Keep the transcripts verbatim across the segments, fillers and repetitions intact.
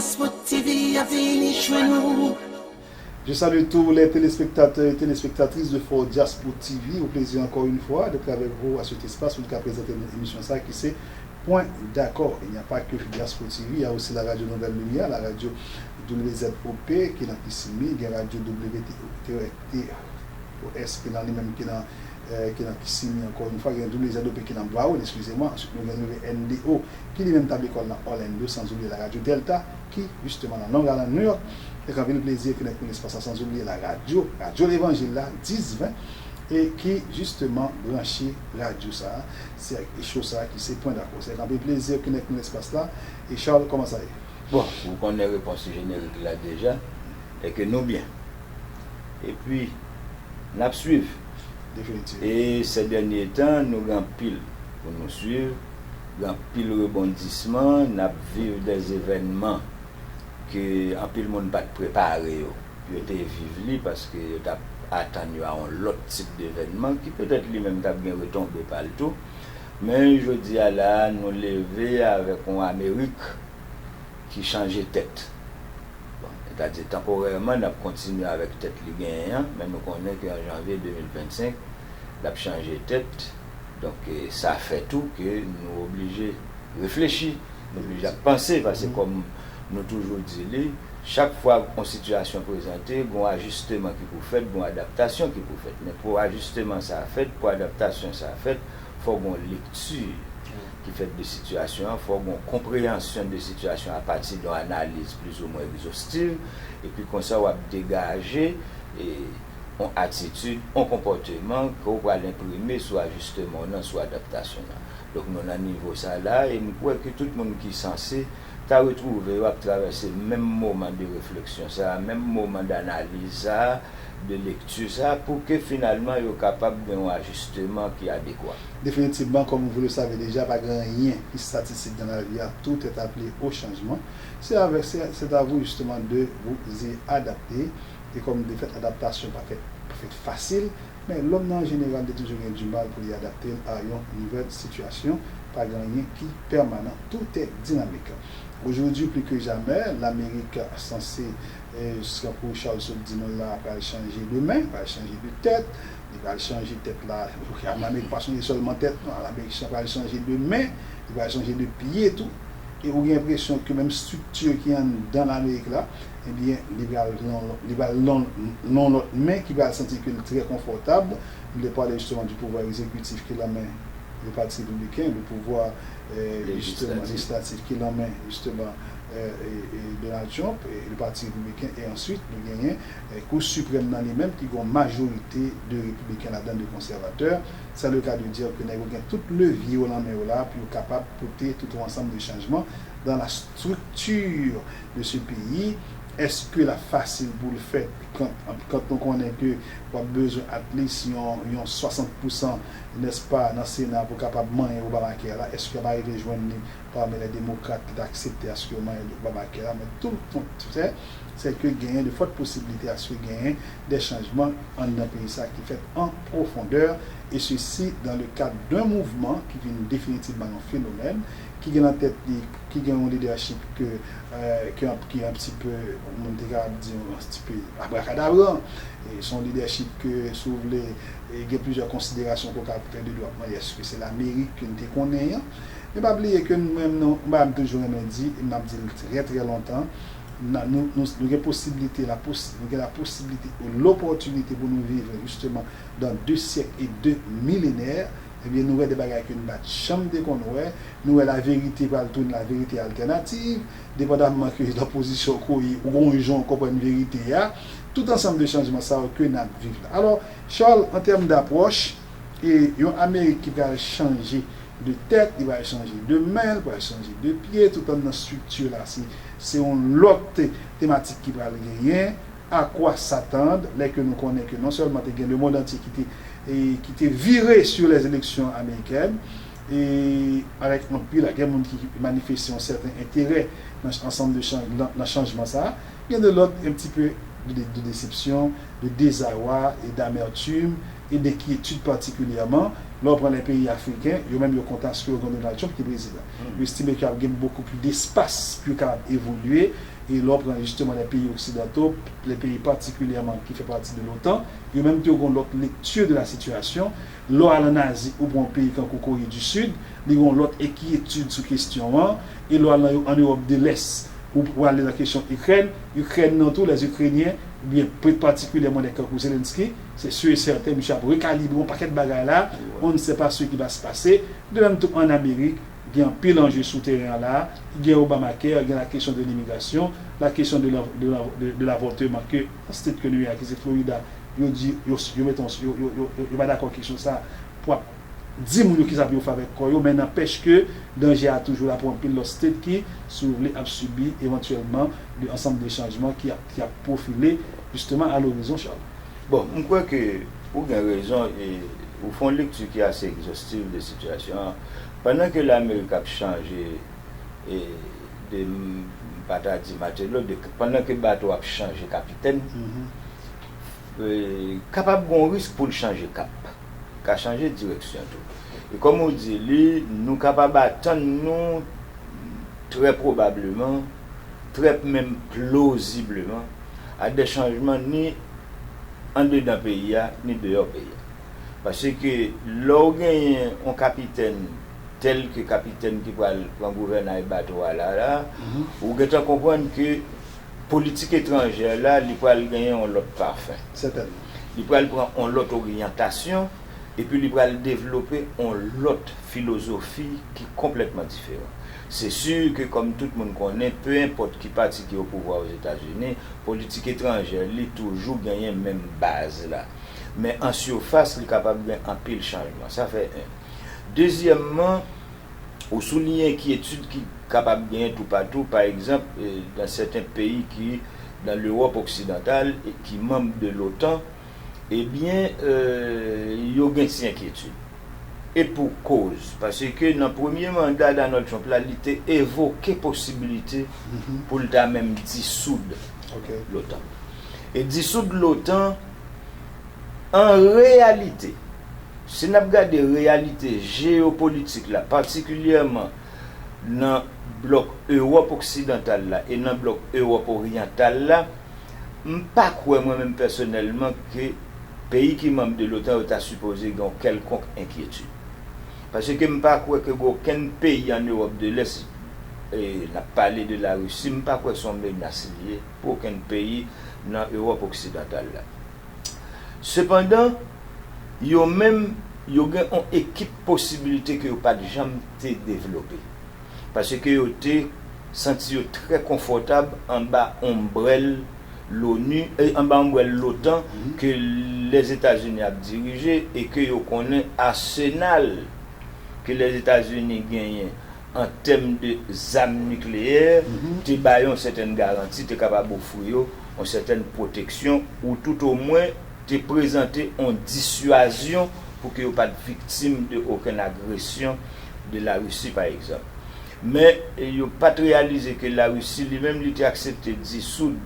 Diaspora T V a vini jwenn ou. Je salue tous les téléspectateurs et téléspectatrices de Fort Diaspora T V. Au plaisir encore une fois d'être avec vous à cet espace où nous avons présenté notre émission ça qui c'est Point d'accord. Il n'y a pas que Diaspora T V, il y a aussi la radio Nouvelle Lumière, la radio W Z O P qui est dans Kissimmee, il y a radio W T O S ki nan li menm ki nan, eh, ki nan Kissimmee, encore une fois, gen W Z O P ki nan Broward, excusez-moi. Ensuite, nou gen W N D O ki li menm t ap lekòl nan Orlando, sans oublier la radio Delta ki, justement, nan Long Island, New York. Ek anpil plezi ke nèt nou espas la, sans oublier la radio, radio Levanjil la, dis ven, e ki, justement, branche radio sa, se ak show sa ki se Point d'accord. Se ak anpil plezi ke nèt nou espas la. E Charles, kòman sa ye? Bon, ou konnen repons jenerik la deja, e ke nou byen. Epi, n ap swiv. Definitivman. E se dènye tan, nou gen anpil pou nou swiv, gen anpil rebondisman, n ap viv de evènman ke anpil moun pa t prepare yo. Yo te viv li paske yo t ap atann yo a yon lòt tip de evènman ki petèt li menm t ap gen retonbe pa l tou. Men jodi a la, nou leve avèk yon Amerik ki chanje tèt. Bon, sètadi tanporèman, n ap kontinye avèk tèt li genyen an, men nou konnen ke an janvye de mil vennsenk, l ap chanje tèt. Donk, eh, sa fè tou ke nou oblije reflechi, nou oblije ap panse, paske kòm nou toujou di li, chak fwa yon sitiyasyon prezante, gen yon ajisteman ki pou fèt, gen yon adaptasyon ki pou fèt. Men pou ajisteman sa a fèt, pou adaptasyon sa a fèt, fò gen yon lekti ki fèt de sitiyasyon an, fò gen yon konpreyansyon de sitiyasyon a pati de yon analiz plizoumwen egzostiv, epi konsa w ap degaje, e, yon atitid, yon konpòteman ke w pral enprime sou ajisteman w nan, sou adaptasyon nan. Donk, nou nan nivo sa la, e m kwè ke tout moun ki sanse ta retwouve yo ap travèse menm moman de refleksyon sa a, menm moman danaliz sa a, de lekti sa a, pou ke finalman yo kapab gen yon ajisteman ki adekwa. Definitivman, comme vous le savez déjà, pa gen anyen ki statistik dans la vie, tout est appelé au changement. C'est avec, c'est, c'est à vous justement de vous y adapter. E kòm de fèt, adaptasyon pa fèt, pa fèt fasil, men lòm nan an jeneral te toujou gen du mal pou li adapte l a yon nouvèl sitiyasyon. Pa gen anyen ki pèmanan, tout est dynamique. Aujourd'hui, plus que jamais, Lamerik sanse, eh, tankou Charles sot di nou la, pral chanje de men, pral chanje de tèt, li pral chanje tèt la. Lamerik pa chanje sèlman tèt, non, Lamerik pral chanje de men, li pral chanje de pye tou. E ou gen enpresyon ke menm estrikti ki anndan Lamerik la, ebyen, li pral nan, li pral nan, nan lòt men ki pral santi ke l trè konfòtab. M te pale justement du pouvoir exécutif ki nan men le Parti républicain, le pouvoir, eh, justement, législatif ki nan men, justement, eh, eh, eh, Donald Trump, eh, le Parti républicain, e answit, nou genyen, eh, Kou Siprèm nan li menm ki gen yon majorite de repibliken ladan, de konsèvatè. C'est le cas de dire que nèg yo gen tout levye yo nan men yo la pou yo kapab pote tout yon ansanm de chanjman dans la structure de ce pays. Èske l ap fasil pou l fèt? Kan, kan nou konnen ke w ap bezwen at least yon, yon swasant pousan, nèspa, nan Sena pou kapab manyen Obamacare la, èske y ap arive jwenn li pami lè demokrat ki ta aksepte aske yo manyen Obamacare la? Men tout kont fè, c'est que genyen de fòt posibilite aske genyen de chanjman anndan peyi sa ki fèt an pwofondè, et ceci dans le cadre d'un mouvement ki vin definitivman yon fenomèn, ki gen nan tèt li, ki gen yon lidèchip ke, eh, ki, ki un petit peu, moun te kapab di un petit peu abrakadabran. E se yon lidèchip ke, si w vle, e gen plizyè konsiderasyon ke w ka fè de dwat mande, èske se Lamerik ke n te konnen an? Men pa bliye ke nou menm, nou, m toujou renmen di, e m ap di l trè, trè lontan, nou, nou, nou, nou gen posiblite, la posi-, nou gen la posibilite ou lopòtinite pou nou viv, justement, dans deux siècles et deux millénaires, ebyen, nou wè de bagay ke nou pa t janm te konn wè. Nou wè laverite pral tounen laverite altènativ, depandamman ke nan pozisyon ke w ye, ou gen yon jan w konprann verite a. Tout ansanm de chanjman sa yo ke n ap viv la. Alò, Charles, an tèm dapwòch, e yon Amerik ki pral chanje de tèt, li pral chanje de men, li pral chanje de pye, tout anndan estrikti la, se, se yon lòt te-, tematik ki pral genyen. À quoi s'attendre, lè ke nou konnen ke non sèlman te gen lemonn antye ki te, e, ki te vire sur les élections américaines, e avèk anpil, gen moun ki manifeste yon sèten enterè nan ch-, ansanm de chan-, nan, nan chanjman sa a, gen de lòt, un petit peu de, de, de desepsyon, de dezarwa e d'amertume e d'inquiétude particulièrement. Lè w pran lè peyi afriken, yo menm yo kontan aske yo gen Donald Trump ki prezidan. Yo estime ke ap gen beaucoup plus d'espace pou yo kapab evolye. E lè w pran justement lè peyi oksidanto, lè peyi patikilyèman ki fè pati de l'OTAN, yo menm tou yo gen yon lòt lekti de la sitiyasyon. Lè w al ann Azi, ou pran yon peyi kankou Kore di Sid, li gen yon lòt enkyetid sou kesyon an. E lè w al nan, ann Ewòp de Lès, ou prale nan kesyon Ikrèn, Ikrèn nan tou, lè Ikrenyen, oubyen patikilyèman nèg kankou Zelensky, se si e sèten, misye ap rekalibre yon pakèt bagay la, on ne sait pas ce qui va se passer. De menm tou ann Amerik, gen anpil anje sou teren an la, gen Obamacare, gen la kesyon de limigrasyon, la kesyon de la, de la, de, de lavòteman ke state ke nou ye a, ki se Florida, yo di, yo, yo mete yon, yo, yo, yo, yo, yo pa dakò kesyon sa, pou ap di moun yo kisa pou yo fè avèk kò yo, men nanpèch ke danje a toujou la pou anpil lòt state ki, si w vle, ap sibi evantyèlman de ansanm de chanjman ki ap, ki ap pwofile, jisteman, a lorizon, Charles. Bon, m kwè ke ou gen rezon e ou fè yon lekti ki ase egzostiv de sitiyasyon an. Pandan ke Lamerik ap chanje e de, m pa ta di matelo, de, pandan ke bato ap chanje kapitèn, e, kapab gen yon risk pou l chanje kap, ka chanje direksyon tou. E kòm ou di li, nou kapab atann nou trè pwobableman, trè menm plozibleman, a de chanjman ni andedan peyi a, ni deyò peyi a. Paske lè w genyen yon kapitèn tèl ke kapitèn ki pral pran gouvènay bato a la, la, ou gentan konprann ke politik etranjè la, li pral genyen yon lòt pafen. Sètènman. Li pral pran yon lòt oryantasyon, epi li pral devlope yon lòt filozofi ki konplètman diferan. Se si ke, kòm tout moun konnen, pe enpòt ki pati ki o pouvwa Ozetazini, politik etranjè li toujou genyen menm baz la. Men an sifas, li kapab gen anpil chanjman. Sa fè en. Dezyèmman, ou souliye enkyetid ki kapab genyen toupatou, pa egzanp, e, nan sèten peyi ki nan Lewòp oksidantal e ki manm de l'OTAN, ebyen, e, yo gen ti enkyetid. E pou koz, paske nan premye manda Donald Trump la, li te evoke posibilite pou l ta menm disoud l'OTAN. E disoud l'OTAN, an reyalite, si n ap gade reyalite jeyopolitik la, patikilyèman nan blòk Ewòp oksidantal la e nan blòk Ewòp oryantal la, m pa kwè mwen menm pèsonèlman ke peyi ki manm de l'OTAN yo ta sipoze gen yon kèlkonk enkyetid. Paske m pa kwè ke gen okenn peyi an Ewòp de Lès, e n ap pale de Larisi, m pa kwè se yon menas li ye pou okenn peyi nan Ewòp oksidantal la. Sepandan, yo menm, yo gen yon ekip posibilite ke yo pa t janm te devlope. Paske yo te santi yo trè konfòtab anba onbrèl l'ONU, e, anba onbrèl l'OTAN ke Lèzetazini ap dirije e ke yo konnen asenal ke Lèzetazini genyen an tèm de zam nikleyè te ba yo yon sètèn garanti, te kapab ofri yo yon sètèn pwoteksyon, ou toutomwen te prezante yon diswazyon pou ke yo pa t viktim de okenn agresyon de Larisi, pa egzanp. Men, e, yo pa t reyalize ke Larisi li menm, li te aksepte disoud,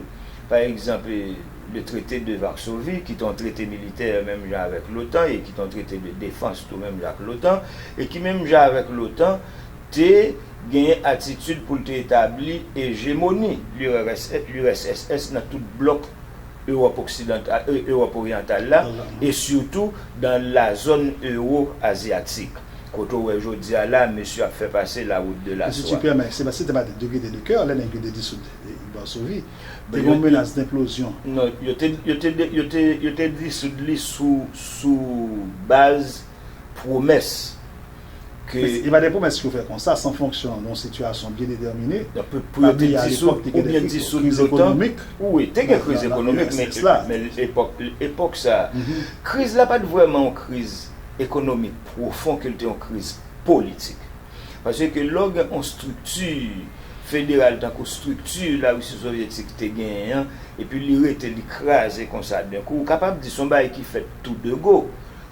pa egzanp, e, le traité de Varsovie, ki te yon trete militè menm jan avèk l'OTAN e ki te yon trete de defans tou menm jan ak l'OTAN, e ki menm jan avèk l'OTAN, te genyen atitid pou l te etabli ejemoni l'U R S S, l'U R S S S nan tout blòk Ewòp oksidantal, e, Ewòp oryantal la, e sitou dans la zone euro-asiatique. Kote w wè jodi a la, mesye ap fè pase la route de la soie. Si tu permets, Sébastien, te pale de gaieté de cœur, lè nèg yo te disoud, e, Varsovi. Te gen yon menas d'enplozyon. Non, yo te, yo te, yo te, yo te disoud li sou, sou baz pwomès ke... Men se pa de pwomès ki yo fè konsa, se an fonksyon de yon sitiyasyon byen detèmine. Donk, pou, pou yo te disoud, oubyen disoud l'OTAN. Wi, te gen kriz ekonomik, men, men epòk, epòk sa, kriz la pa t vrèman yon kriz ekonomik pwofon, ke l te yon kriz politik. Paske lè w gen yon estrikti federal tankou estrikti Larisi Sovyetik te genyen an, epi li rete, li kraze konsa denkou, ou kapab di se yon bagay ki fèt tou de go,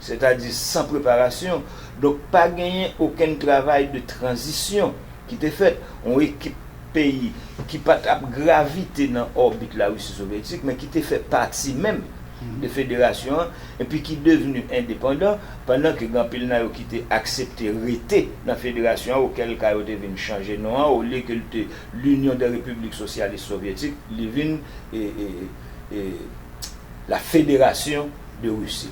sètadi san preparasyon. Donk, pa genyen okenn travay de tranzisyon ki te fèt. Yon ekip peyi ki pa t ap gravite nan òbit Larisi Sovyetik, men ki te fè pati menm de federasyon an, epi ki devni endepandan, pandan ke gen anpil nan yo ki te aksepte rete nan federasyon an, okel ka yo te vin chanje non an, olye ke l te L'Union des Républiques Socialistes Soviétiques, li vin e, e, e, la Fédération de Russie.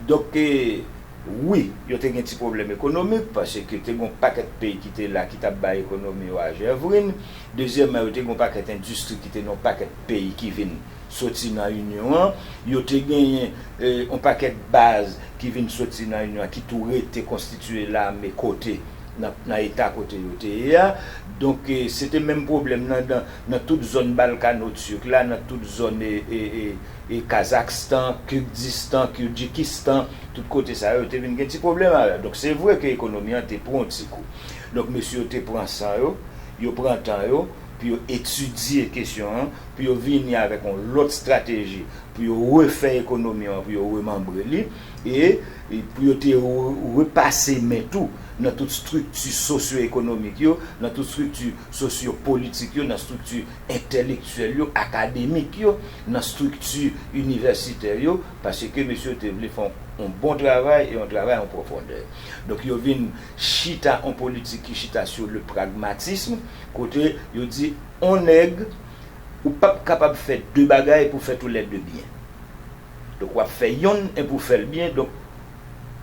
Donk, e, wi, yo te gen ti pwoblèm ekonomik, paske te gen yon pakèt peyi ki te la, ki t ap bay ekonomi yo a jèvrin. Dezyèmman, yo te gen yon pakèt endistri ki te nan yon pakèt peyi ki vin soti nan inyon an. Yo te genyen, e, yon pakèt baz ki vin soti nan inyon an, ki tou rete konstitiye lame kote, nan, nan eta kote yo te ye a. Donk, e, se te menm pwoblèm nan, nan, nan tout zòn Balkano Tirk la, nan tout zòn, e, e, e, e Kazakstan, Kirdistan, Kirdjikistan, tout kote sa yo, yo te vin gen ti pwoblèm avè. Donk, se vre ke ekonomi an te pran yon ti kou. Donk, mesye yo te pran san yo, yo pran tan yo, pou yo etidye kesyon an, pou yo vini avèk yon lòt estrateji, pou yo refè ekonomi an, pou yo remanbre li, e, e pou yo te re-, repase men tou nan tout estrikti sosyo-ekonomik yo, nan tout estrikti sosyo-politik yo, nan estrikti entèlektyèl yo, akademik yo, nan estrikti inivèsitè yo, paske mesye yo te vle fè yon, yon bon travay e yon travay an pwofondè. Donk, yo vin chita yon politik ki chita sur le pragmatisme, kote yo di, on nèg, ou p ap kapab fè de bagay pou fè tou lè de byen. Donk, w ap fè yonn e pou fè l byen, donk,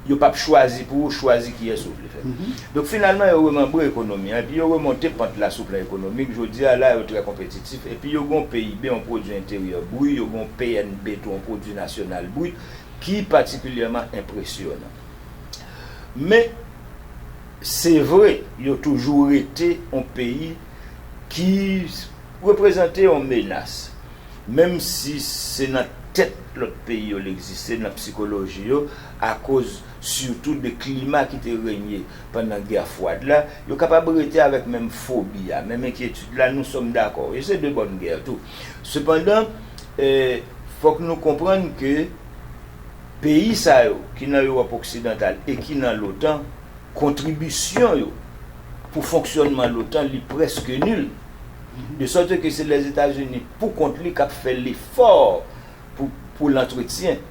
yo p ap chwazi pou ou, chwazi kiyès ou vle fè. Donk, finalman, yo remanbre ekonomi an, epi yo remonte pant la sou plan ekonomik. Jodi a la, yo trè konpetitif, epi yo gen yon P I B, yon pwodui enteryè brut, yo gen yon P N B tou, yon pwodui nasyonal brut, ki patikilyèman enpresyonan. Men, se vre, yo toujou rete yon peyi ki reprezante yon menas, menm si se nan tèt lòt peyi yo l egziste, nan sikoloji yo, akoz sitou de klima ki te renye pandan gè fwad la, yo kapab rete avèk menm fobi a, menm enkyetid la, nou sòm dakò. E se de bòn gè tou. Sepandan, eh, fòk nou konprann ke peyi sa yo ki nan Ewòp oksidantal e ki nan l'OTAN, kontribisyon yo pou fonksyònman l'OTAN, li prèske nil. De sòt ke se Lèzetazini pou kont li k ap fè lefò pou, pou lantretyen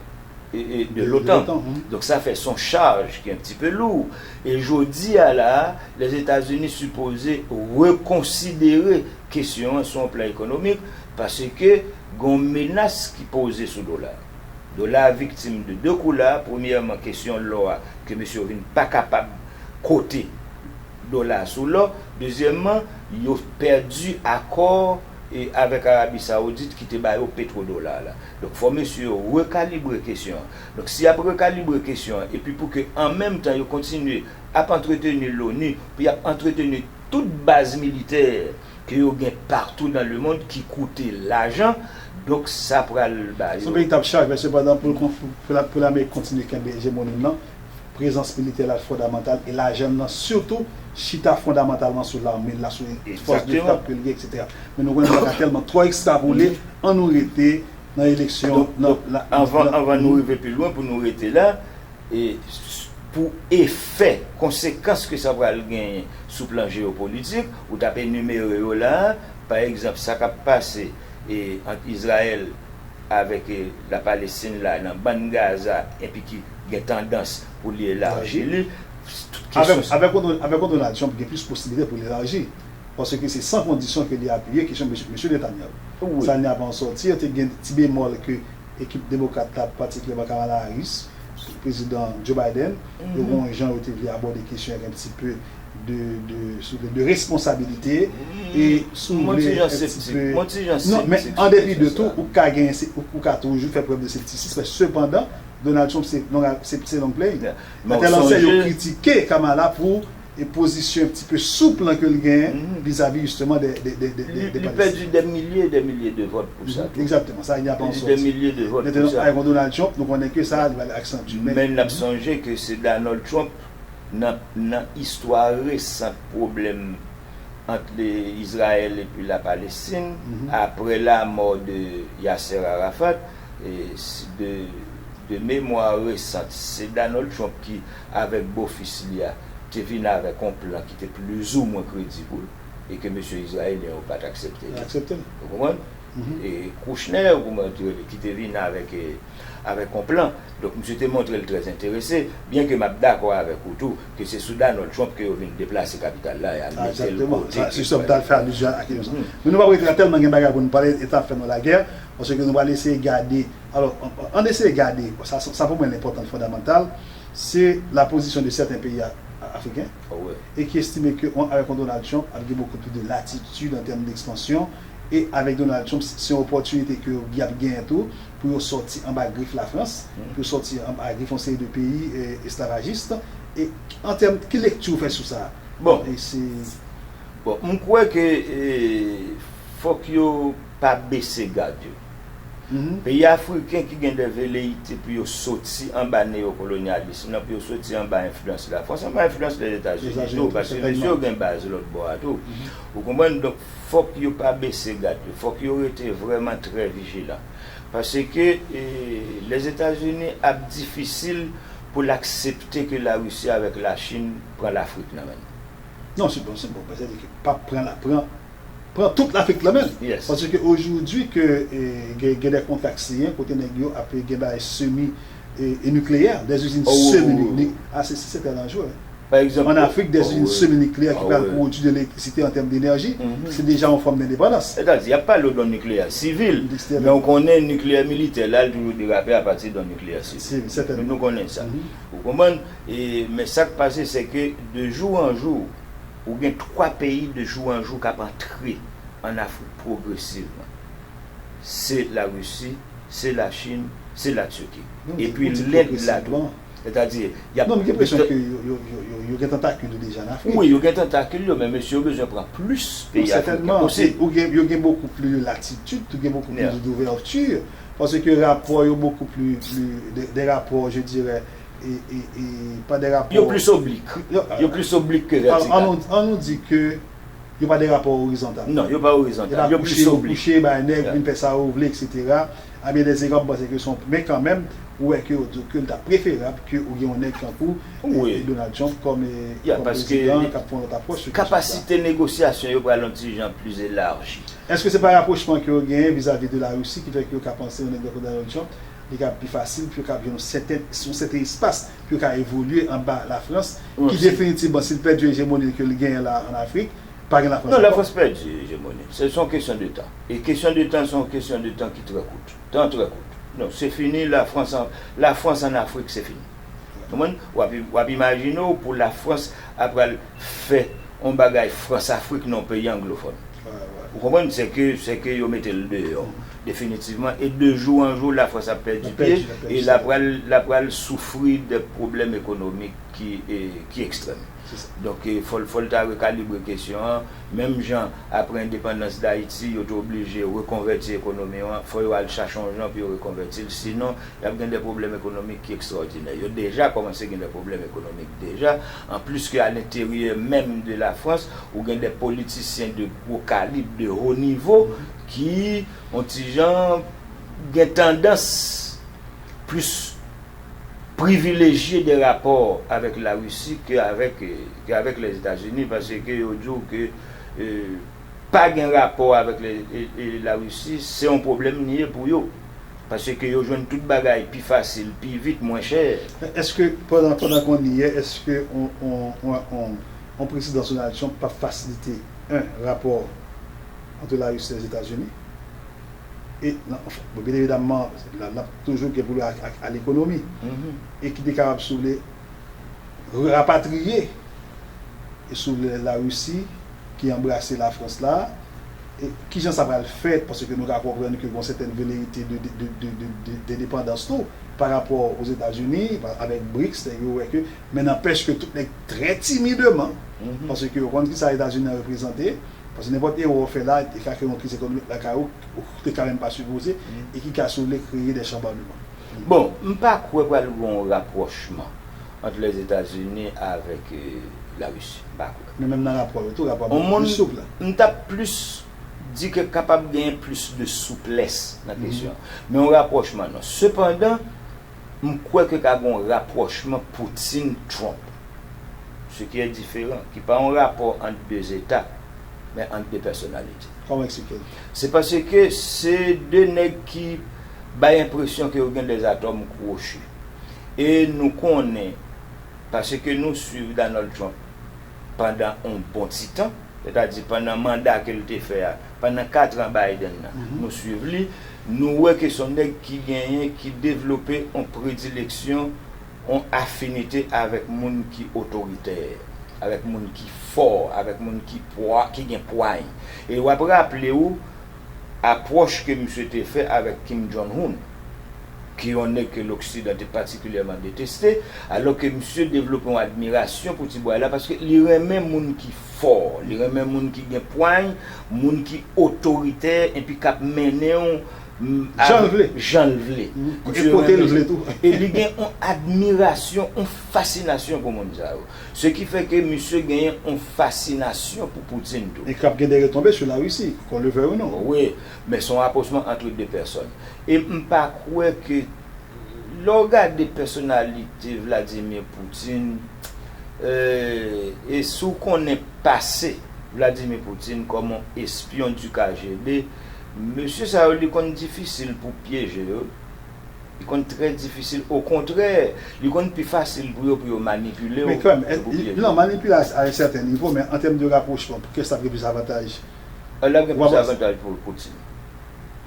e, e, de l'OTAN. Donk, sa fè son chaj ki un petit peu lourd. E jodi a la, Lèzetazini sipoze rekonsidere kesyon an sou yon plan ekonomik, paske gen yon menas ki poze sou dola. Dola a viktim de de kou la. Premyèman, kesyon lò a, ke mesye yo vin pa kapab kote dola a sou lò. Dezyèmman, yo pèdi akò, e, avèk Arabi Sawoudit ki te ba yo petwodola la. Donk, fò mesye yo rekalibre kesyon an. Donk, si y ap rekalibre kesyon an, epi pou ke an menm tan yo kontinye ap antreteni l'ONU, pou y ap antreteni tout baz militè ke yo gen partou dans le monde ki koute lajan, donk sa pral ba yo. Se yon veritab chaj, men sepandan, pou, pou, pou la, pou Lamerik kontinye kenbe ejemoni l lan, prezans militè la fondamantal e lajan l lan, sitou, chita fondamantalman sou lame l la, sou fòs de frape ke l gen, etsetera. Men nou konnen nou pa ka tèlman twò ekstrapole, ann nou rete nan eleksyon, nan, nan, anvan, anvan nou rive pi lwen, pou nou rete la, e s-, pou efè, konsekans ke sa pral genyen sou plan jeyopolitik, ou t ap enimere yo la a, pa egzanp, sa k ap pase, e, ant Izrayèl avèk, e, Lapalestin la, nan Bann Gaza, epi ki gen tandans pou li elaji li, tout kesyon sa. Avèk, avèk yon Don-, avèk yon Donald Trump, gen plis posibilite pou l elaji. Paske se san kondisyon ke li apiye kesyon mesye, mesye Netanyahu. Sa n ap an sòti, te gen ti bemòl ke ekip demokrat la, patikilyèman Kamala Harris, prezidan Joe Biden, yo gen yon jan yo te vle abòde kesyon an un petit peu de, de, si w vle, de responsabilite, e si w vle, un petit peu, non, men an depi de tou, ou ka genyen, ou, ou ka toujou fè prèv de septisis, men sepandan, Donald Trump se long, se, se long play. Nan tèl ansè, yo kritike Kamala pou e pozisyon un petit peu souple ke l genyen vizavi, justement, de, de, de, de, de, de Palestin. Li pèdi des milliers et des milliers de votes pou sa tou. Exactement, ça, il n'y a pas à en sortir. Pèdi des milliers de votes pou sa. Maintenant, avèk yon Donald Trump, nou konnen ke sa, li va aksantye. Men n ap sonje ke se Donald Trump, nan, nan istwa resan pwoblèm ant le, Izrayèl epi Lapalestin, apre lamò de Yasser Arafat, e, de, de memwa resan, se Donald Trump ki, avèk bofis li a, te vin avèk yon plan ki te plizoumwen kredib, e ke mesye izrayelyen yo pa t aksepte li. Aksepte l. Ou konprann? e, Kouchnè, ou konprann, ki te vin avèk, e, avèk yon plan. Donk, misye te montre l trè enterese, byen ke m ap dakò avèk ou tou, ke se sou Donald Trump ke yo vin deplase kapital la e al mete l kote ke. Sa, se sa m t al fè alizyon a kesyon sa. Men nou p ap rete la, tèlman gen bagay pou nou pale, e t ap fè nou lagè, paske nou pral eseye gade. Alò, ann, ann eseye gade, sa, sa, sa pou mwen l enpòtan, fondamantal, se la pozisyon de sèten peyi a, a, afriken, e ki estime ke on, avèk yon Donald Trump, ap gen beaucoup plus de latitude en termes d'expansion, e avèk Donald Trump, se, se yon opòtinite ke y ap genyen tou pou yo sòti anba grif Lafrans, pou yo sòti anba grif yon seri de peyi, e, esklavajis. E an tèm, ki lekti w fè sou sa? Bon, e se, bon, m kwè ke, e, fòk yo pa bese gad yo. Peyi afriken ki gen de veleyite pou yo soti anba neyokolonyalis lan, pou yo soti anba enfliyans Lafrans, anba enfliyans Lèzetazini tou, paske mesye yo gen baz lòt bò a tou. Ou konprann? Donk, fòk yo pa bese gad yo, fòk yo rete vrèman trè vijilan. Paske, e, Lèzetazini ap difisil pou l aksepte ke Larisi avèk Lachin pran Lafrik nan men l. Non, se bon, se bon. Sètadi ke pa pran la, pran, pran tout Lafrik nan men l. Paske ojodwi ke, e, gen, gen de kontra k siyen kote nèg yo ap gen bagay semi, e, e nikleyè, des usines semi-nucléaires. Ah, se, se, se trè danjere. Pa egzanp, an Afrik, des usines semi-nucléaires ki pral pwodui de elektrisite an tèm denèji, se deja yon fòm dendepandans. Sètadi, y ap pale w de yon nikleyè sivil, men ou konnen nikleyè militè la, l toujou derape apati de yon nikleyè sivil. Nou, nou konnen sa. Ou konprann? E, men sa k pase, se ke de jou an jou, ou gen twa peyi de jou an jou k ap antre an Afrik pwogresivman. Se Larisi, se Lachin, se Latiki. Epi Lend la tou. Sètadi, y ap. Non, m gen enpresyon ke yo, yo, yo, yo, yo gen tantakil yo deja an Afrik. Wi, yo gen tantakil yo, men mesye yo bezwen pran plis peyi afriken posib. Ou gen, yo gen beaucoup plus de latitude, ou gen beaucoup plus d'ouverture, paske rapò yo beaucoup plus, plus, de, de rapò, je dirais, e, e, e, pa de rapò. Yo plis oblik. Yo plis oblik ke vètikal. An nou, an nou di ke yo pa de rapò orizontal. Non, yo pa orizontal. Yo plis oblik. Yo kouche, yo kouche, bay nèg, vin fè sa yo vle, et cetera. Ebyen, dèzegzanp, m panse ke se yon, men kanmenm, ou wè ke yo di ke l ta preferab ke ou gen yon nèg tankou, e, e Donald Trump kòm, e, kòm prezidan k ap pran lòt apwòch sou kesyon sa. Kapasite negosyasyon yo pral yon ti jan plis elaji. Èske se pa rapwochman ke yo genyen vizavi de Larisi ki fè ke yo ka panse yon nèg tankou Donald Trump, li ka pi fasil pou yo ka jwenn yon sèten, yon sèten espas pou yo ka evolye anba Lafrans, ki definitivman, si l pèdi ejemoni ke l genyen la an Afrik, pa gen Lafrans ankò. Non, Lafrans pèdi ejemoni. Se, se yon kesyon de tan. E kesyon de tan, se yon kesyon de tan ki trè kout. Tan trè kout. Non, se fini, Lafrans an, Lafrans an Afrik, se fini. Konprann? W ap, w ap imajine w pou Lafrans ap pral fè yon bagay Fransafrik nan yon peyi anglofòn. Ou konprann? Se ke, se ke yo mete l deyò, definitivman. E de jou an jou, Lafrans ap pèdi pye, e l ap pral, l ap pral soufri de pwoblèm ekonomik ki, e, ki ekstrèm. Donk, e, fò l, fò l ta rekalibre kesyon an. Menm jan, apre endepandans Dayiti, yo te oblije rekonvèti ekonomi an, fò yo al chache yon jan pou yo rekonvèti l. Sinon, y ap gen de pwoblèm ekonomik ki ekstwòdinè. Yo deja kòmanse gen de pwoblèm ekonomik deja. Anplis ke a lenteryè menm de Lafrans, ou gen de politisyen de gwo kalib, de ho nivo, ki, yon ti jan, gen tandans plis privilejye de rapò avèk Larisi ke avèk, ke avèk Lèzetazini, paske yo di w ke, e, pa gen rapò avèk le, e, e, Larisi, se yon pwoblèm li ye pou yo. Paske yo jwenn tout bagay pi fasil, pi vit, mwen chè. Èske, pandan, pandan ke w di ye, èske on, on, on, on, on prezidan Donald Trump p ap fasilite, en, rapò ant Larisi e Lèzetazini? E, nan, anfen, bon, byen evidamman, la, n ap toujou gen pou l a, a, a lekonomi. E ki te kapab, si w vle, rapatriye, e si w vle, Larisi, ki anbrase Lafrans la, e kijan sa pral fèt, paske nou ka konprann ke gon sètèn velerite de, de, de depandans tou, pa rapò Ozetazini, pa, avèk brics, nèg yo wè ke, men nanpèch ke tout nèg trè timidman, paske yo konn kisa Etazini an reprezante, paske nenpòt erè w fè la, e ka kreye yon kriz ekonomik lakay ou, ou te ka menm pa sipoze, e ki ka, si w vle, kreye de chanbòlman. Bon, m pa kwè pral gen yon rapwòchman ant Lèzetazini avèk, e, Larisi. M pa kwè. Men menm nan rapò yo tou, rapò a plis soup la. M t ap plis di ke kapab genyen plis de souplès nan kesyon an. Men yon rapwòchman, non. Sepandan, m kwè ke ka gen yon rapwòchman Putin-Trump, ce qui est différent, ki pa yon rapò ant de zeta, men ant de pèsonalite. Kòman eksplike l? Se paske se de nèg ki bay enpresyon ke yo gen de atòm kwochi. E nou konnen, paske nou swiv Donald Trump pandan yon bon ti tan, sètadi pandan manda ke l te fè a, pandan kat an Biden nan, nou swiv li, nou wè ke se yon nèg ki genyen, ki devlope yon predileksyon, yon afinite avèk moun ki otoritè, avèk moun ki fò, avèk moun ki pwa, ki gen pway. E w ap raple w, apwòch ke misye te fè avèk Kim Jong-un, ki yon nèg ke Loksidan te patikilyèman deteste, alò ke misye devlope yon admirasyon pou ti bway la, paske li renmen moun ki fò, li renmen moun ki gen pway, moun ki otoritè, epi k ap mennen w, m, jan l vle. Jan l vle. E kote l vle tou. E li gen yon admirasyon, yon fasinasyon pou moun sa yo. Se ki fè ke misye genyen yon fasinasyon pou Putin tou. E k ap gen de retonbe sou Larisi, qu'on le veuille ou non. Wi, men se yon rapwochman ant de pèsòn. E m pa kwè ke, lè w gade pèsonalite Vladimir Putin, e, e si w konnen pase Vladimir Putin kòm yon espyon du K G B, mesye sa yo, li konn difisil pou pyeje yo. Li konn trè difisil. Okontrè, li konn pi fasil pou yo, pou yo manipile w, ke pou pyeje w. Men kanmenm, non, manipile a, a yon sèten nivo, men an tèm de rapwochman, kiyès t ap gen plis avantaj? L ap gen plis avantaj pou Putin.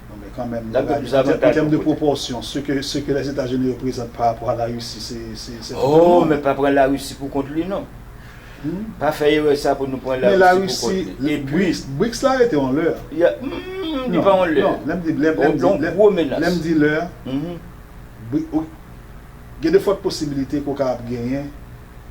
Non, men kanmenm, an tèm de pwopòsyon, ce que, ce que les États-Unis représentent par rapport à la Russie, c'est, c'est, c'est tout un monde. Oh, men pa pran Larisi pou kont li, non. Pa fè erè sa pou nou pran Larisi pou kont li. Epi, BRICS la rete yon lè. Non, non, lè m di, lè, lè m di, lè, lè m di lè, gen de fòt posibilite ke w kapab genyen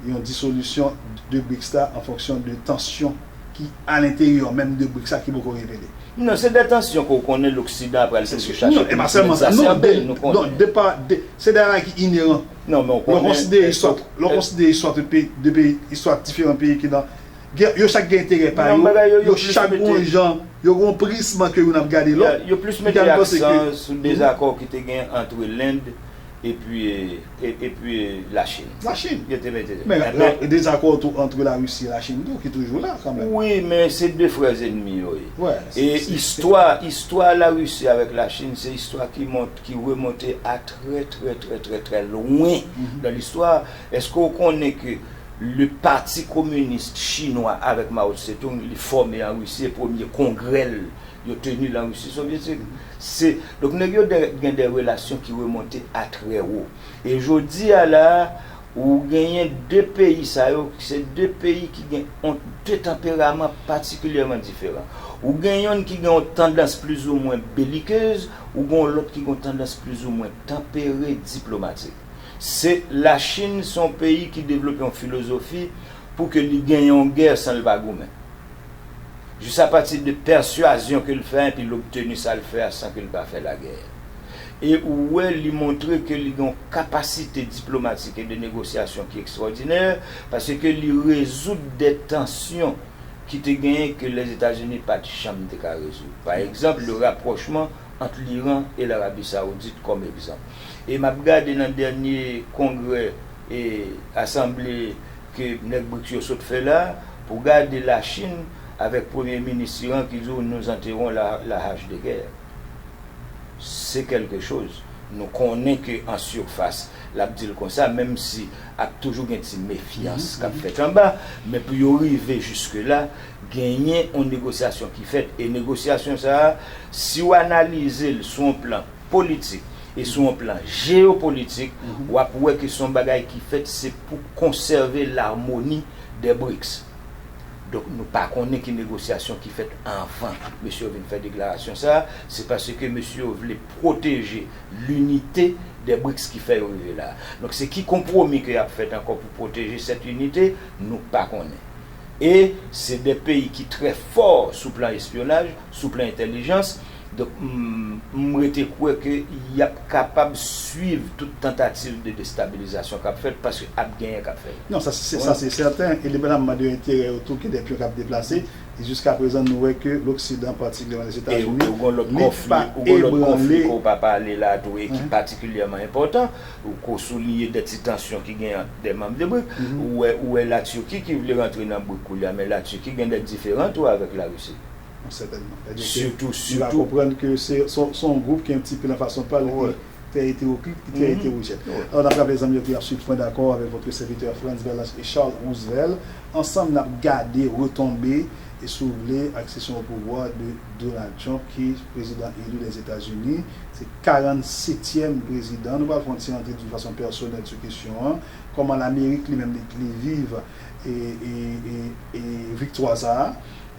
yon disolisyon de BRICS la an fonksyon de tansyon ki alenteryè menm de BRICS la ki poko revele. Non, se de tansyon ke w konnen Loksidan ap pral toujou chache pou l egzasèbe, nou konnen. Non, de pa, de, se de bagay ki ineran. Non, men w konnen, lè w konsidere istwa, lè w konsidere istwa tout peyi, de peyi, istwa diferan peyi ki nan, gen, yo chak gen enterè pa yo, yo chak gen yon jan, yo gen yon prizm ke youn ap gade lòt. Yo plis mete aksan sou dezakò ki te gen ant Lend epi, e, epi Lachin. Lachin. Yo te mete. Men, dezakò tou ant Larisi e Lachin tou, ki toujou la, kanmenm. Wi, men se de frè enmi yo ye. E istwa, istwa Larisi avèk Lachin, se istwa ki mont-, ki remonte a trè, trè, trè, trè, trè lwen nan listwa. Èske w konnen ke le Parti Communiste Chinois avèk Mao Tse-tung, li fòme an Risi, e premye kongrè l yo teni l an Risi Sovyetik? Se, donk, nèg yo de, gen de relasyon ki remonte a trè wo. E jodi a la, ou genyen de peyi sa yo, se de peyi ki gen yon, de tanperaman patikilyèman diferan. Ou gen yonn ki gen yon tandans plizoumwen belikez, ou gen yon lòt ki gen yon tandans plizoumwen tanpere, diplomatik. Se Lachin, se yon peyi ki devlope yon filozofi pou ke li genyen yon gè san l pa goumen. Jis apati de pèswazyon ke l fè, epi l obteni sa l fè a san ke l pa fè lagè. E ou wè, li montre ke li gen yon kapasite diplomatik e de negosyasyon ki ekstwòdinè, paske li rezoud de tansyon ki te genyen ke Lèzetazini pa t janm te ka rezoud. Pa egzanp, le rapwochman ant Liran e Larabi Sawoudit kòm egzanp. E m ap gade nan dènye kongrè e asanble ke nèg BRICS yo sot fè la, pou gade Lachin avèk premye minis Iran ki di w, nous enterrons la, la hache de guerre. Se kèlke choz. Nou konnen ke an sirfas, l ap di l konsa, menm si ap toujou gen ti mefyans k ap fèt anba, men pou yo rive jiske la, genyen yon negosyasyon ki fèt. E negosyasyon sa a, si w analize l sou yon plan politik e sou yon plan jeyopolitik, w ap wè ke se yon bagay ki fèt, se pou konsève larmoni dè BRICS. Donk, nou pa konnen ki negosyasyon ki fèt anvan mesye yo vin fè deklarasyon sa a. Se paske mesye yo vle pwoteje linite dè BRICS ki fè yo rive la. Donk, se ki konpwomi ke y ap fèt ankò pou pwoteje sèt inite, nou pa konnen. E se de peyi ki trè fò sou plan espyonaj, sou plan entèlijans. Donk, m, m rete kwè ke y ap kapab swiv tout tantativ de destabilizasyon k ap fèt, paske ap genyen k ap fèt. Non, sa se, sa se sèten, endepandaman de enterè yo tou, gen de pyon k ap deplase, E jiskaprezan, nou wè ke Loksidan, patikilyèman Lèzetazini, li pa ebranle. Ou gon lòt konfli ke w pa pale la tou e ki patikilyèman enpòtan, ou ko souliye de ti tansyon ki gen ant de manm de brik. Ou wè, ou wè Latiki ki vle rantre nan brik koulye a, men Latiki gen de diferan tou avèk Larisi. Sètènman. Sitou, sitou. Nou ka konprann ke se yon gwoup ki yon ti pe nan fason pa l, ki trè eteroklit, ki trè eterojèn. Alò, n ap raple zanmi yo ke y ap swiv Pwen Dakò avèk votre serviteur Frantz Berlance et Charles Roosevelt. Ansanm, n ap gade retonbe, e si w vle, aksesyon o pouvwa de Donald Trump, ki prezidan eli Lèzetazini. Se karannsetyèm prezidan. Nou pral fè yon ti rantre de fason pèsonèl sou kesyon an. Kòman Lamerik li menm li, li viv e, e, e, e viktwa sa a.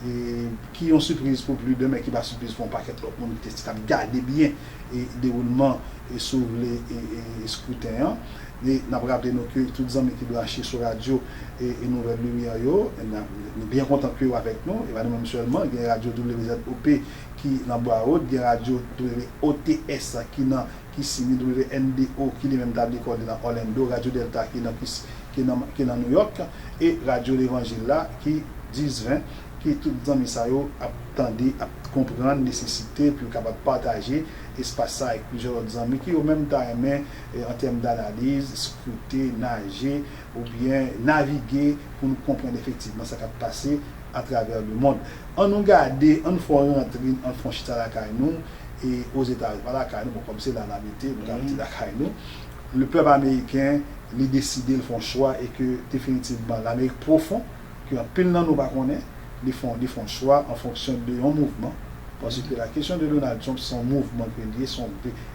E ki yon sipriz pou pli de, men ki pa sipriz pou yon pakèt lòt moun ki te t ap gade byen e dewoulman, e si w vle, e, e, e skriten an. E n ap raple nou ke tout zanmi ki branche sou radyo e, e Nouvèl Limyè yo, e n ap, nou byen kontan ke yo avèk nou. E pa nou menm sèlman, gen radyo W Z O P ki nan Broward, gen radyo W O T S ki nan Kissimmee, W N D O ki li menm tabli kò li nan Orlando, radyo Delta ki nan, ki, ki nan, ki nan New York, e radyo Levanjil la ki dis ven, ke tout zanmi sa yo ap tande, ap konprann nesesite pou yo kapab pataje espas sa avèk plizyè lòt zanmi ki yo menm ta renmen, e, an tèm danaliz, skoute, naje, oubyen navige pou nou konprann efektivman sa k ap pase atravè lemonn. Ann nou gade, ann fè yon rantre, ann fè yon chita lakay nou, e Ozetazini, pa lakay nou, bon, kòm se la n abite, nou ka rete lakay nou. Lepèp ameriken, li deside l fè yon chwa e ke definitivman Lamerik pwofon, ke anpil nan nou pa konnen, li fè, li fè yon chwa an fonksyon de yon mouvman. Paske la kesyon de Donald Trump, se yon mouvman ke li ye, se yon,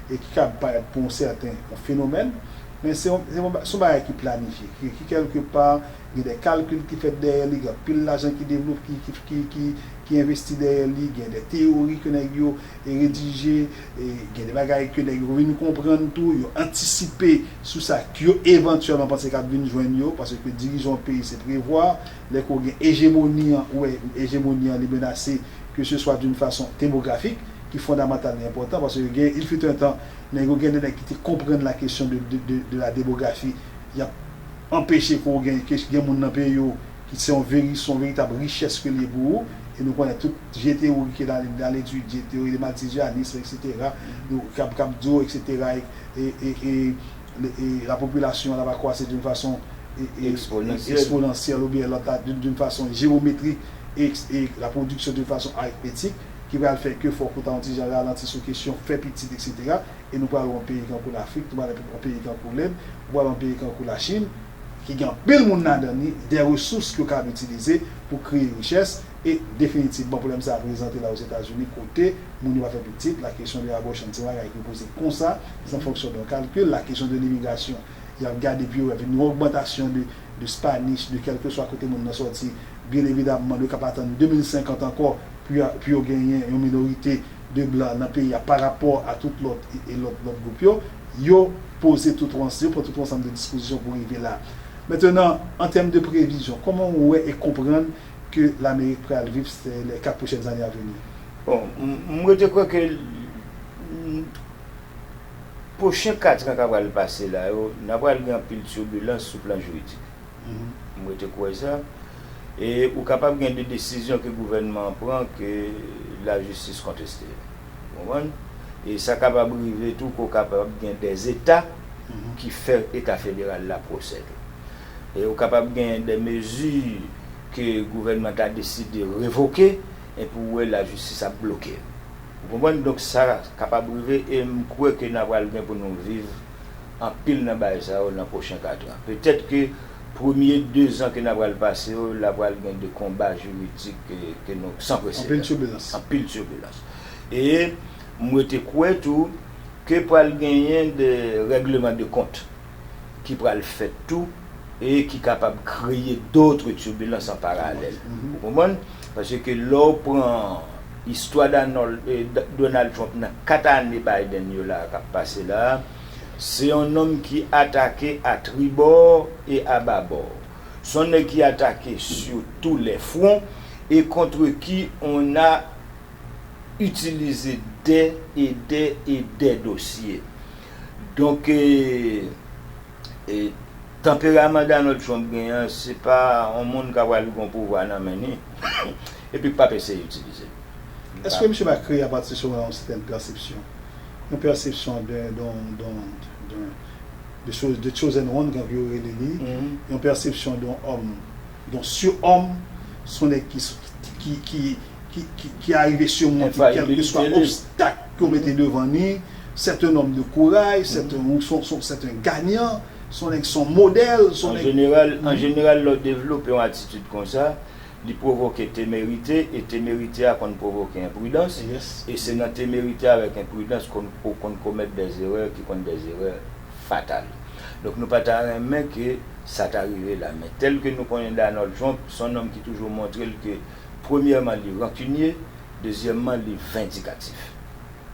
e ki ka parèt pou yon sèten yon fenomèn, men se yon, se yon, se yon bagay ki planifye, ki, ki kèlkepa, gen de kalkil ki fèt dèyè li, gen anpil lajan ki devlope, ki, ki, ki, ki, ki envesti dèyè li, gen de teyori ke nèg yo e redije, e gen de bagay ke nèg yo vin konprann tou, yo antisipe sou sa ke yo evantyèlman panse k ap vin jwenn yo, paske dirijan yon peyi se prevwa, lè ke w gen ejemoni an, ou wè ejemoni an li menase, ke se swa d'une façon demografik, ki fondamantal e enpòtan, paske gen, il fut un temps, nèg yo gen de nèg ki te konprann la kesyon de, de, de, de la demografi, y ap anpeche ke w gen, ke gen moun nan peyi yo, ki se yon veri-, se yon veritab richès ke l ye pou ou, e nou konnen tout vye teyori ke nan, nan letid, vye teyori de maltizianism, etsetera, nou, k ap, k ap di w, etsetera, e, e, e, e, e la population elle va croître d'une façon, e, e, exponentielle, oubyen lòt la, d'une, d'une façon géométrique, e, e la production d'une façon arithmétique, ki pral fè ke fòk ou ta yon ti jan ralanti sou kesyon fè pitit, etsetera. E nou pral wè yon peyi kankou Lafrik, nou pral wè yon peyi kankou Lend, nou pral wè yon peyi kankou Lachin, ki gen anpil moun ladan li, de resous ke yo kab itilize pou kreye richès, e definitivman pwoblèm sa a prezante la Ozetazini, kote moun yo pa fè pitit, la kesyon de abortion, se yon bagay ki poze konsa, se an fonksyon de yon kalkil, la kesyon de limigrasyon, y ap gade pou yo wè vin yon ogmantasyon de, de Spanish, de kèlkeswa kote moun nan sòti, byen evidamman, yo kab atann de mil senkant ankò pou y a, pou yo genyen yon minorite de blan nan peyi a pa rapò a tout lòt e, e lòt, lòt gwoup yo, yo poze tout yon, yo pran tout yon ansanm de dispozisyon pou rive la. Mentenan, an tèm de previzyon, kòman w wè e konprann ke Lamerik pral viv se, les quatre prochaines années à venir? Bon, m, m rete kwè ke, m, pwochen kat an k ap pral pase la yo, n ap pral gen anpil tibilans sou plan jiridik. M rete kwè sa. E ou kapab gen de desizyon ke gouvènman an pran ke lajistis konteste. Ou konprann? E sa kapab rive tou ke w kapab gen dèzeta ki fè Eta federal la pwosède. E ou kapab gen de mezi ke gouvènman ta deside revoke, epi w wè lajistis ap bloke. Ou konprann? Donk sa kapab rive e m kwè ke n a pral gen pou nou viv anpil nan bagay sa yo nan pwochen kat an. Petèt ke premye de zan ke n a pral pase yo, la pral gen de konba jiridik ke, ke nou san presedan. Anpil tibilans. Anpil tibilans. E m rete kwè tou ke pral genyen de règleman de kont ki pral fèt tou e ki kapab kreye dòt tibilans an paralèl. Ou konprann? Paske lè w pran istwa Donald, eh, Donald Trump nan kat ane Biden yo la k ap pase la, se yon nonm ki atake a tribò e a babò. Se yon nèg ki atake sur tous les fronts et contre qui on a utilisé des et des et des dossiers. Donk, eh, E tanperaman Donald Trump gen an, se pa yon moun k ap pral gen yon pouvwa nan men li. epi k p ap eseye itilize l. Èske misye pa kreye apati sou yon sètèn pèsepsyon? Yon pèsepsyon de, de, de, de, de cho- de chosen one, jan yo rele li, yon pèsepsyon de yon òm, de yon siwòm, se yon nèg ki, ki, ki, ki, ki, ki arive simonte kèlkeswa obstak ke w mete devan li, se yon nonm de kouraj, se yon, se yon, se yon ganyan, se yon nèg, se yon modèl, se yon An nèg. jeneral, an jeneral, lè w devlope yon atitid konsa, li pwovoke temerite, e temerite a konn pwovoke enpridans, Yes. e se nan temerite avèk enpridans konn, ou konn komèt dèzerè ki konn dèzerè fatal. Donk nou pa ta renmen ke sa ta rive la, men tèl ke nou konnen Donald Trump, se yon nonm ki toujou montre l ke, premyèman, li rankinye, dezyèmman, li vendikatif.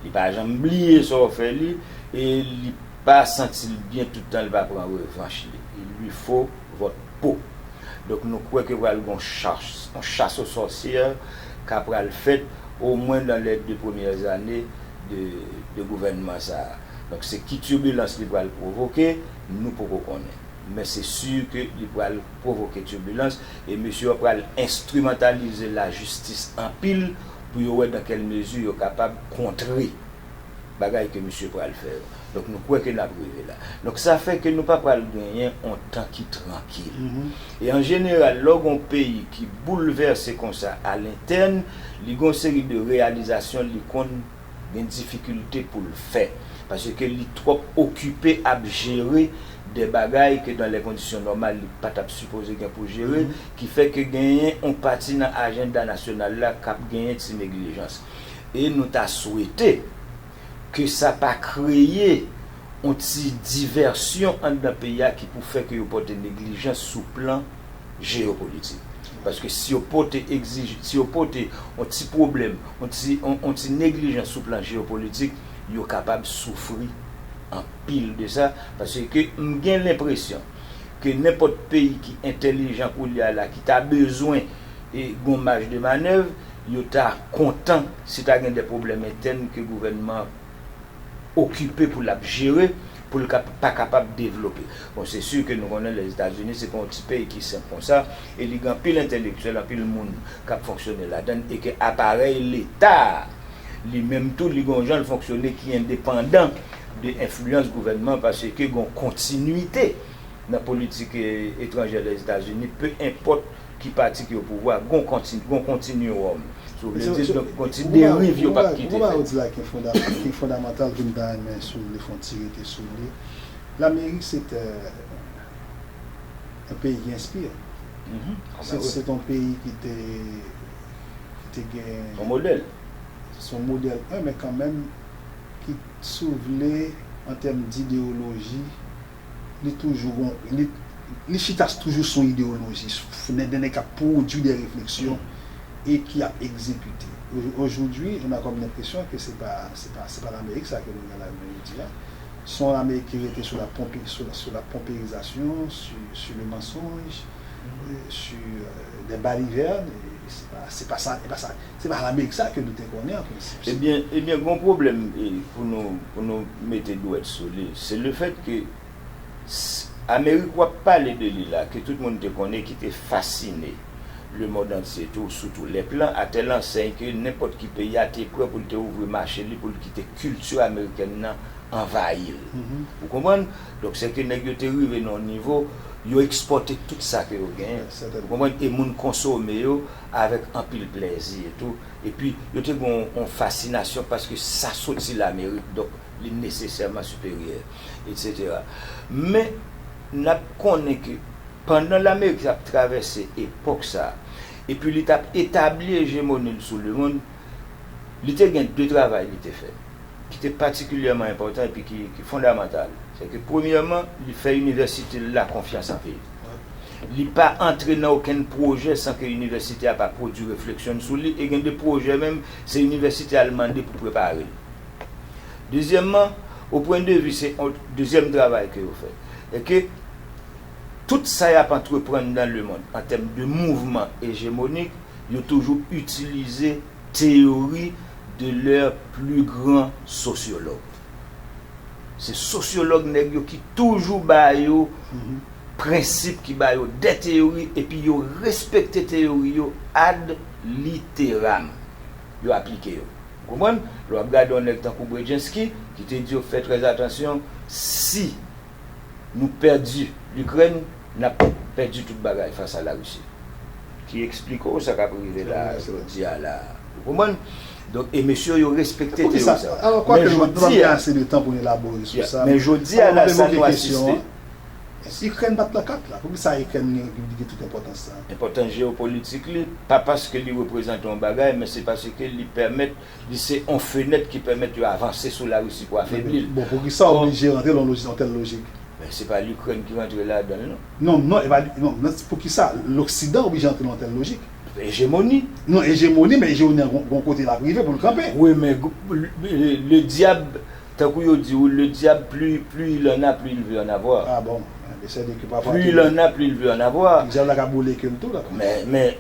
Li pa janm bliye sa w fè li, e li pa santi l byen tout tan, li pa pran revanch li. Il lui faut votre peau. Donk nou kwè ke pral gen yon chas, yon chas o sòsyè ka pral fèt, omwen nan lè de premyè zane de, de gouvènman sa a. Donk se ki tibilans li pral pwovoke, nou poko konnen. Men se si ke li pral pwovoke tibilans, e mesye yo pral enstrimantalize lajistis anpil pou yo wè nan kèl mezi yo kapab kontre bagay ke misye pral fè yo. Donk nou kwè ke n ap rive la. Donk sa fè ke nou pa pral genyen yon tan ki trankil. E an jeneral, lè w gen yon peyi ki boulvèse konsa alentèn, li gen yon seri de reyalizasyon li konn gen difikilte pou l fè. Paske li twòp okipe ap jere de bagay ke dans les conditions normales li pa t ap sipoze gen pou jere, ki fè ke genyen yon pati nan ajanda nasyonal la k ap genyen ti neglijans. E nou ta swete ke sa pa kreye yon ti divèsyon anndan peyi a ki pou fè ke yo pote neglijans sou plan jeyopolitik. Paske si yo pote egzij, si yo pote yon ti pwoblèm, yon ti, yon, yon ti neglijans sou plan jeyopolitik, yo kapab soufri anpil de sa. Paske m gen lenpresyon ke nenpòt peyi ki entèlijan koulye a la, ki ta bezwen e gen yon maj de manèv, yo ta kontan si ta gen de pwoblèm entèn ke gouvènman okipe pou l ap jere, pou l kap, pa kapab devlope. Bon, se si ke nou konnen Lèzetazini se pa yon ti peyi ki senp konsa, e li gen anpil entèlektyèl, anpil moun k ap fonksyone ladan l, e ke aparèy Leta a, li menm tou, li gen yon jan l fonksyone ki endepandan de enfliyans gouvènman, paske gen yon kontinwite nan politik, eh, etranjè Lèzetazini, pe enpòt ki pati ki o pouvwa, gon kontin, gon kontinuum. Si w vle di, donk, gon ti deriv yo p ap kite fèt. Ou di la ki fondamantal ke m ta renmen, si w vle, fè yon ti rete sou li. Lamerik se te yon peyi ki enspire. Se te yon peyi ki te, ki te gen. Se yon modèl. Se yon modèl, wi, men kanmenm, ki, si w vle, an tèm didewoloji, li toujou gon, li, li chita toujou sou idewoloji, sou, nan, nan, nan k ap pwodui de refleksyon e ki ap egzekite. Ojoudwi, on a comme l'impression que se pa, se pa, se pa Lamerik sa ke nou gen la jodi a. Se yon Lamerik ki rete sou la ponpe, sou la, sou la ponperizasyon, sur, sur le mensonge, sur, euh, des balivernes, e se pa, se pa sa, se pa sa, se pa Lamerik sa ke nou te konnen an prensip. Ebyen, ebyen, gon pwoblèm, e, pou nou, pou nou mete dwèt sou li. Se le fèt ke Amerik, w ap pale de li la, ke tout moun te konnen, ki te fasine lemonn antye tou, sou tou lè plan, a tèl ansèy ke nenpòt ki peyi a te prè pou l te ouvri mache li, pou l kite kilti amerikèn nan anvayi l. Ou konprann? Donk, se ke nèg yo te rive nan yon nivo, yo ekspòte tout sa ke yo genyen. Ou konprann? E moun konsome yo avèk anpil plèzi etou. Epi, yo te gen yon, yon fasinasyon paske sa soti Lamerik, donk, li nesesèman siperyè, etsetera. Men, n ap konnen ke pandan Lamerik t ap travèse epòk sa a, epi li t ap etabli ejemoni l sou lemonn, li te gen de travay li te fè, ki te patikilyèman enpòtan epi ki, ki fondamantal. Se ke, premyèman, li fè inivèsite l la konfyans anpil. Li pa antre nan okenn pwojè san ke inivèsite a pa pwodui refleksyon l sou li, e gen de pwojè menm, se inivèsite a l mande pou prepare l. Dezyèmman, o pwen de vi, se yon dezyèm travay ke yo fè. E ke tout sa y ap antreprann nan lemonn, an tèm de mouvman ejemonik, yo toujou itilize théorie de leurs plus grands sociologues. Se sosyològ nèg yo ki toujou ba yo prensip, ki ba yo de teyori, epi yo respekte teyori yo ad literam, yo aplike yo. Ou konprann? Lè w ap gade yon nèg tankou Brzezinski, ki te di yo fè trè atansyon, si nou pèdi Likrèn, n ap pèdi tout bagay fas a Larisi. Ki eksplike w sa k ap rive la, jodi a la. Ou konprann? Donk, e mesye yo respekte teori sa. Alò, kwake nou pa gen ase de tan pou n elabore sou sa, men jodi a la, sa nou asiste. Ikrèn pa t nan kat la. Poukisa Ikrèn gen, gen tout enpòtans sa? Enpòtans jewopolitik li, pa paske li reprezante yon bagay, men se paske li pèmèt, li se yon fenèt ki pèmèt yo avanse sou Larisi pou afebli l. Bon, poukisa w oblije rantre nan yon tèl lojik? Men se pa Likrèn ki rantre ladan l, non. Non, non, e pa, non, non, poukisa Loksidan oblije rantre nan yon tèl lojik? Ejemoni. Non, ejemoni, men ejemoni an gon, gon kote l ap rive pou l kanpe. Wi, men le, le diable, tankou yo di, le diable, plus, plus il en a, plus il veut en avoir. Ah bon? Ebyen, sètadi ke pafwa. Plus il en a, plus il veut en avoir. Dyab la ka boule ke l tou la. Men, men,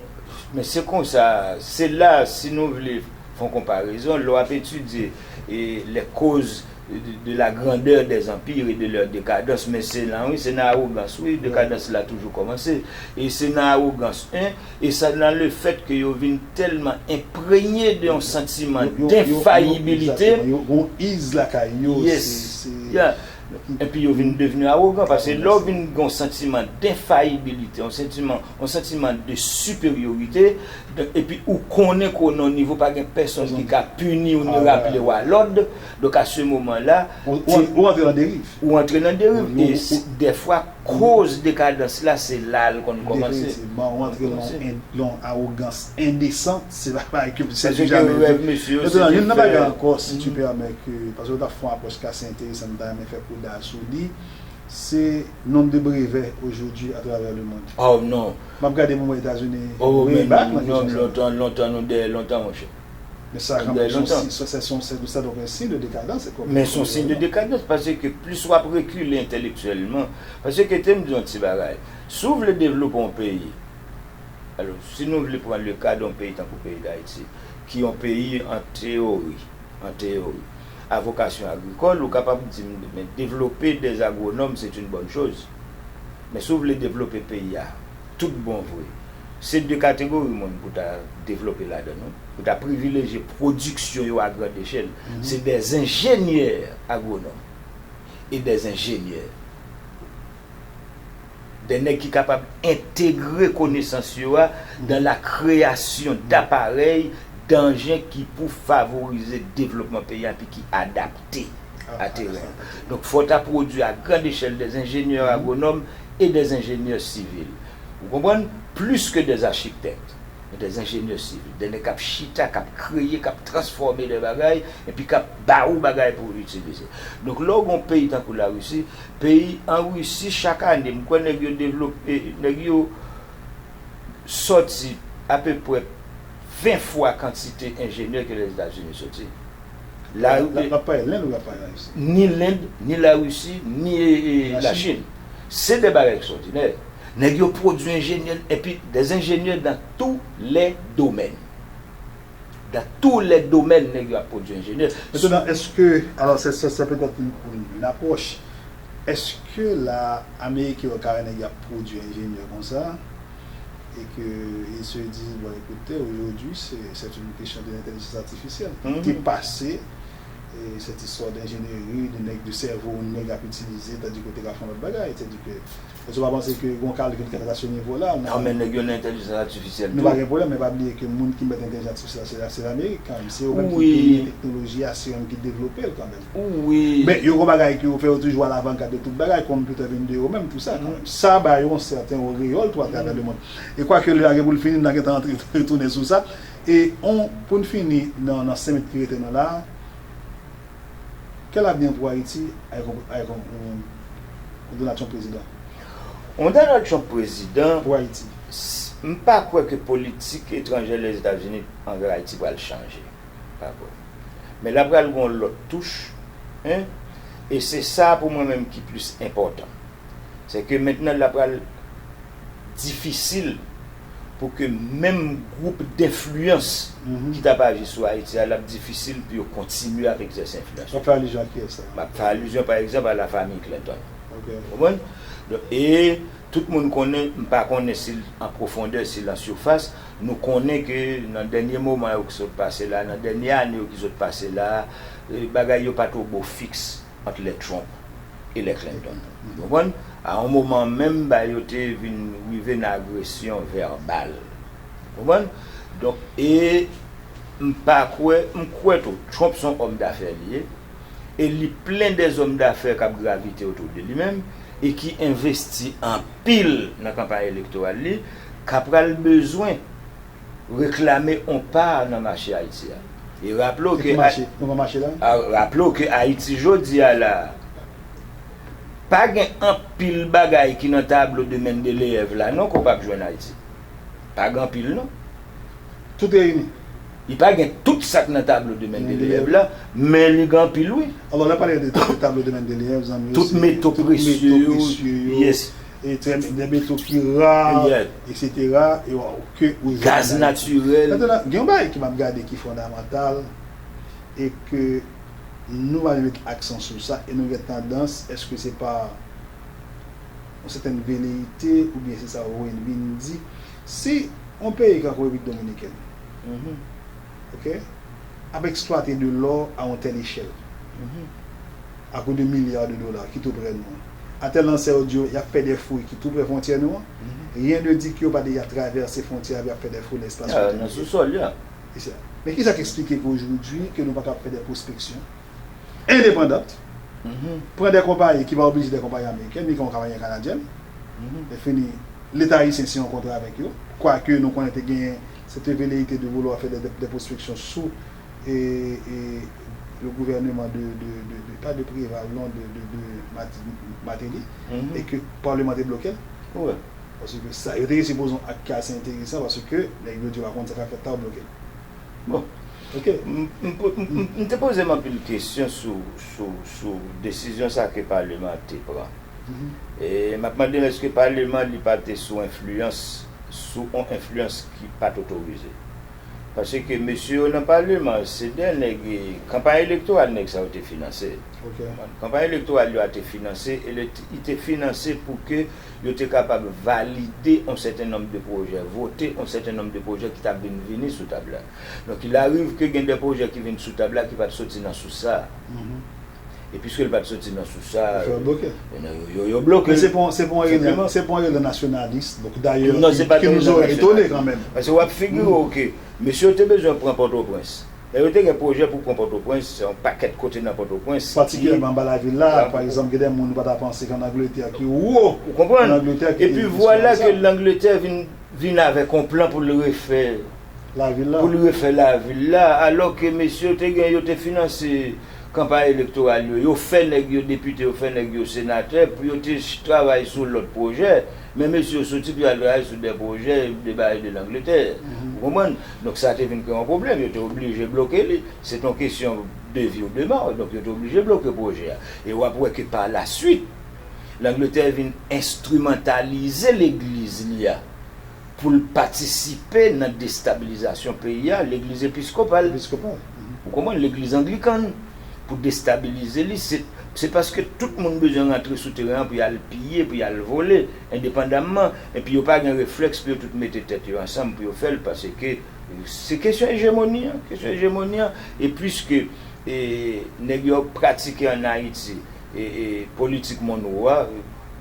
men se konsa, se la, si nou vle fè yon konparezon, lè w ap etidye e les causes de, de la grandeur des empires et de leur décadence, men se nan, wi, se nan awogans, wi, dekadans la toujou kòmanse. E se nan awogans, en, e sa nan le fèt ke yo vin tèlman enprenye de yon santiman denfayibilite. Yo, yo, yo, yo, yo, yo, yo, iz lakay yo, yes, se, se, yeah. Epi yo vin devni awogan, paske lè w vin gen yon santiman denfayibilite, yon santiman, yon santiman de siperyorite, de, epi ou konnen ke w nan yon nivo pa gen pèsonn ki ka pini w ni raple w a lòd, donk a se moman la, ou, ou, ou antre nan deriv. Ou antre nan deriv, e dèfwa koz dekadans la, se la l konn kòmanse. Definitivman, ou antre nan yon, yon awogans endesan, se pa bagay ke se deja rèv mesye yo, se youn nan bagay ankò, si tu permets, ke, paske w t ap fè yon apwòch ki ase enteresan, m ta renmen fè koudal sou li, se nombre de brevets aujourd'hui à travers le monde. Oh non. M ap gade moman Etazini, oh, way back nan kesyon sa. Lontan, lontan, nou dèyè lontan, monchè. Men sa kanmenm se yon siy, se, se, se, se, se donk yon siy de dekadans. Men se yon siy de dekadans, paske plis w ap rekile entèlektyèlman, paske te m di yon ti bagay, si w vle devlope yon peyi, alò, si nou vle pran le ka de yon peyi tankou peyi Dayiti, ki yon peyi an teyori, an teyori, a vocation agricole, ou kapab di m, men devlope des agronomes, c'est une bonne chose. Men si w vle devlope peyi a, tout bon vre, se de kategori moun pou ta devlope ladan, non? Pou ta privilejye pwodiksyon yo a grande échelle. Se des ingénieurs agronomes et des ingénieurs. De nèg ki kapab entegre konesans yo a dans la création d'appareils, d'engins ki pou favorize devlopman peyi a, epi ki adapte a teren an. Donk, fò ta pwodui a grande échelle des ingénieurs agronomes et des ingénieurs civils. Ou konprann? Plis ke des architectes, men des ingénieurs civils. De nèg k ap chita, k ap kreye, k ap transfòme de bagay, epi k ap ba ou bagay pou w itilize. Donk, lè w gen yon peyi tankou Larisi, peyi an Risi, chak ane, m kwè nèg yo devlope, nèg yo sòti apeprè ven fwa kantite enjenyè ke Lèzetazini soti. La, l ap, l ap pale Lend ou l ap pale Larisi? Ni Lend, ni Larisi, ni, e, e, Lachin. Lachin. Se de bagay ekstraòdinè. Nèg yo pwodui enjenyè, epi des ingénieurs dans tous les domaines. Dans tous les domaines, nèg yo ap pwodui enjenyè. Mentnan, èske, alò, se, se, se petèt yon, yon apwòch. Èske la, Ameriken yo ka wè nèg y ap pwodui enjenyè konsa, e ke ils se disent, bon, écoutez, aujourd'hui, c'est, c'est une question de l'intelligence artificielle. Ki te pase, e, cette histoire d'ingénierie, de nèg, de sèvo nèg ap itilize, tandis ke w te ka fè yon lòt bagay. Sètadi ke, èske w pa panse ke gen yon kalkil ki fèt a se nivo la? Non, men nèg yo nan entèlijans atifisyèl tou. Nou pa gen pwoblèm, men pa bliye ke moun ki mèt entèlijans atifisyèl la, se, se Lamerik kanmenm. Se yo menm ki genyen teknoloji a, se yo menm ki devlope l kanmenm. Wi. Men yo gon bagay ke yo fè, yo toujou alavangad de tout bagay, konpitè vin de yo menm, tou sa kanmenm. Sa ba yo yon sèten oreyòl tou atravè lemond. E kwake lè a gen pou l fini, n a gentan antre, retounen sou sa. E on, pou n fini nan, nan senk minit ki rete nou la, quel avenir pour Haïti avec, avec un, un, un Donald Trump président? Un Donald Trump président, pour Haïti. S-, m pa kwè ke politik etranjè Lèzetazini anvè Ayiti pral chanje. Pa kwè. Men l ap pral gon lòt touch, en, e se sa pou mwen menm ki plis enpòtan. Se ke mentnan l ap pral difisil pou ke menm gwoup denfliyans ki t ap aji sou Ayiti a, l ap difisil pou yo kontinye ap egzèse enfliyans yo. W ap fè alizyon a kiyès la? M ap fè alizyon, pa egzanp, a la famille Clinton. Ok. Ou konprann? Donk, e Tout moun konnen, m pa konnen si l an pwofondè, si l an sifas, nou konnen ke nan dènye moman yo ki sot pase la, nan dènye ane yo ki sot pase la, eh, bagay yo pa twò bo fiks ant lè Trump e lè Clinton. Ou konprann? A yon moman menm, ba yo te vin rive nan agresyon vèbal. Ou konprann? Donk, e m pa kwè, m kwè tou, Trump se yon òm dafè li ye, e li plen de zòm dafè k ap gravite otou de li menm, e ki envesti anpil nan kanpay elektoral li, ka pral bezwen reklame yon pa nan mache Ayiti a. E raple w ke, a, raple w ke Ayiti jodi a la, pa gen anpil bagay ki nan tablo de Mendeleyev la non ke w p ap jwenn Ayiti. Pa gen anpil non. Tout reyini. Li pa gen tout sa k nan tablo de Mendeleyev la, men li gen anpil wi. Alò, lè pale de tablo de Mendeleyev, zanmi yo, tout meto presye yo, yes. E trè, de meto ki ra, etsetera, e ke ou jwenn. Gaz natirèl. Mentnan, gen yon bagay ke m ap gade ki fondamantal, e ke nou pa met aksan sou sa, e nou gen tandans, èske se pa yon sètèn veleyite, oubyen se sa Owen vin di, si yon peyi tankou Repiblik Dominikèn, ok, ap eksplwate de lò a yon tèl echèl, a kou de milya de dola ki tou prè nou an, atè lansè yo di yo y ap fè de fouy ki tou prè fwontyè nou an, rien ne dit ke yo pa deja travèse fwontyè a, y ap fè de fouy nan espas fwontyè nou an. Men kisa k eksplike ke ojodwi ke nou pa kab fè de pwospeksyon endepandan, pran de konpayi ki pa oblije de konpayi amerikèn, ni konpayi kanadyèn, e fini, Leta ayisyen siyen yon kontra avèk yo, kwake nou konnen te genyen cette velléité de vouloir faire des, des, des prospections sous et, et le gouvernement de, de, de, de, pas de Préval, non, de, de, de Marti-, Martelly, e ke Palman te bloke l. Paske sa, yo te sipoze yon ak ki ase enteresan, paske nèg yo di yo pa konn sa k ap fèt la, yo bloke l. Bon. Ok. M, m, m, m, m te poze m anpil kesyon sou, sou, sou desizyon sa ke paleman an te pran. E m ap mande m èske paleman li pa te sou enfliyans, sou yon enfliyans ki pa t otorize. Paske mesye yo nan paleman, se de nèg, kanpay elektoral nèg sa yo te finanse. Kanpay elektoral yo a te finanse, e li te finanse pou ke yo te kapab valide yon sèten nonb de pwojè, vote yon sèten nonb de pwojè ki t ap vin vini sou tab la. Donk, il arrive ke gen de pwojè ki vin sou tab la ki pa t soti nan sous sa a. E piske l pa t soti nan sous sa a, yo, yo, yo bloke l. Men se pa, se pa yon erè, se pa yon erè nasyonalis. Donk, dayè, ki nou zore etone kanmenm. Paske w ap figire w ke mesye yo te bezwen pran Pòtoprens. Lè yo te gen pwojè pou pran Pòtoprens, se yon pakèt kote nan Pòtoprens. Patikilyèman anba lavil la, pa egzanp, gen de moun nou pa ta panse ki ann Angletè ki wo. Ou konprann? Epi vwala ke Langletè vin, vin avèk yon plan pou l refè lavil la. Pou l refè lavil la, alò ke mesye yo te gen, yo te finanse kanpay elektoral yo, yo fè nèg yo depite, yo fè nèg yo senatè, pou yo te ch-, travay sou lòt pwojè. Men mesye yo soti pou y al travay sou de pwojè, de bagay de Langletè. Ou konprann? Donk, sa te vin kreye yon pwoblèm. Yo te oblije bloke li. Se te yon kesyon de vi ou de mò. Donk, yo te oblije bloke pwojè a. E w ap wè ke pa la swit, Langletè vin enstrimantalize legliz li a pou l patisipe nan destabilizasyon peyi a, legliz episkopal. Episkopal. Ou konprann? Legliz anglikan, pou destabilize li, se, se paske tout moun bezwen rantre sou teren an pou y al piye, pou y al vole, endepandamman, epi yo pa gen reflèks pou yo tout mete tèt yo ansanm pou yo fè l, paske se kesyon ejemoni an, kesyon ejemoni an, e piske, e, nèg yo ap pratike ann Ayiti, e, e, politik Monroe a,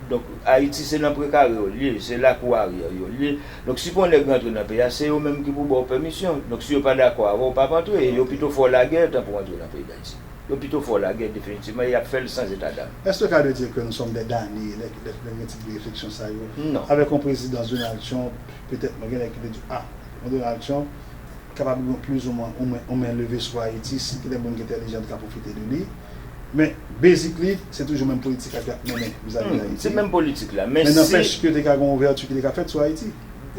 donk, Ayiti se nan prekare yo l ye, se lakou aryè yo l ye. Donk, si pou yon nèg rantre nan peyi a, se yo menm ki pou ba w pèmisyon. Donk, si yo pa dakò avè w, w p ap antre, e yo pito fè w lagè, tan pou w antre nan peyi Dayiti. Yo pito fè w lagè definitivman, e y ap fè l sans état d'âme. Est-ce le cas de dire que nous sommes des damnés, lè, lè, lè gen tip de refleksyon sa yo? Non. Avèk yon prezidans Donald Trump, petèt, mwen gen nèg ki te di, ah, yon Donald Trump, kapab gen plizoumwen, omwen, yon men leve sou Ayiti, si gen de moun ki entèlijan ki ka pwofite de li. Men, basically, se toujou menm politik la ki ap mennen vizavi Dayiti. Se menm politik la, men nanpèch ke te ka gen yon ouvèti ki te ka fèt sou Ayiti.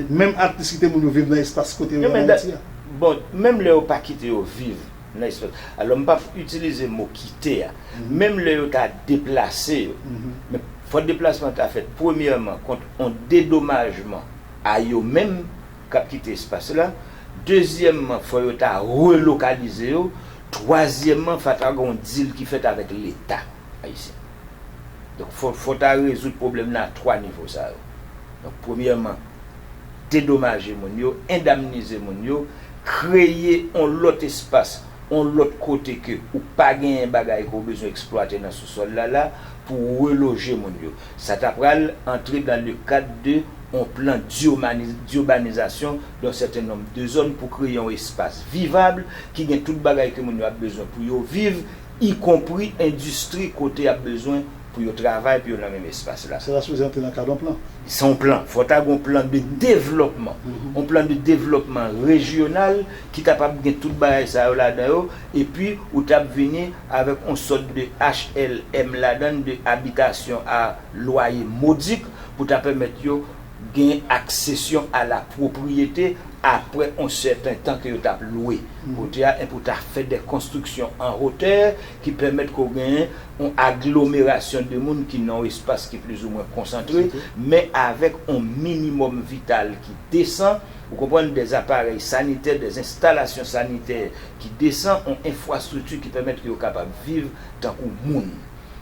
Menm at least kite moun yo viv nan espas kote yo ye ann Ayiti a. Bon, menm lè yo pa kite yo viv nan espas. Alò, m p ap itilize mo kite a. Menm lè yo ta deplase yo. Men fò deplasman ta fèt, premyèman, kont yon dedomajman a yo menm k ap kite espas la. Dezyèmman, fò yo ta relokalize yo. Twazyèmman, fò ta gen yon deal ki fèt avèk Leta ayisyen. Donk, fò, fò ta rezoud pwoblèm nan a twa nivo sa yo. Donk, premyèman, dedomaje moun yo, endamnize moun yo, kreye yon lòt espas, yon lòt kote ke ou pa genyen bagay ke w bezwen eksplwate nan sousòl la la pou reloje moun yo. Sa ta pral antre dans le cadre de yon plan d'urbanizasyon d'un certain nombre de zones pou kreye yon espas vivab ki gen tout bagay ke moun yo ap bezwen pou yo viv, ikonpri endistri kote y ap bezwen pou yo travay, pou yo nan menm espas la. Sa ta sipoze antre nan kad yon plan. Se yon plan. Fò ta gen yon plan de devlòpman. Yon plan de devlòpman rejyonal ki kapab gen tout bagay sa yo ladan yo, epi ou t ap vini avèk yon sòt de H L M ladan, de habitation à loyer modique, pou ta pèmèt yo gen accession à la propriété apre yon sèten tan ke yo t ap lwe kote a, epi w ta fè de konstriksyon an wotè ki pèmèt ke w genyen yon aglomerasyon de moun ki nan yon espas ki plizoumwen konsantre, men avèk yon minimòm vital ki desan, ou konprann, de aparèy sanitè, de enstalasyon sanitè ki desan, yon enfrastrikti ki pèmèt ke yo kapab viv tankou moun.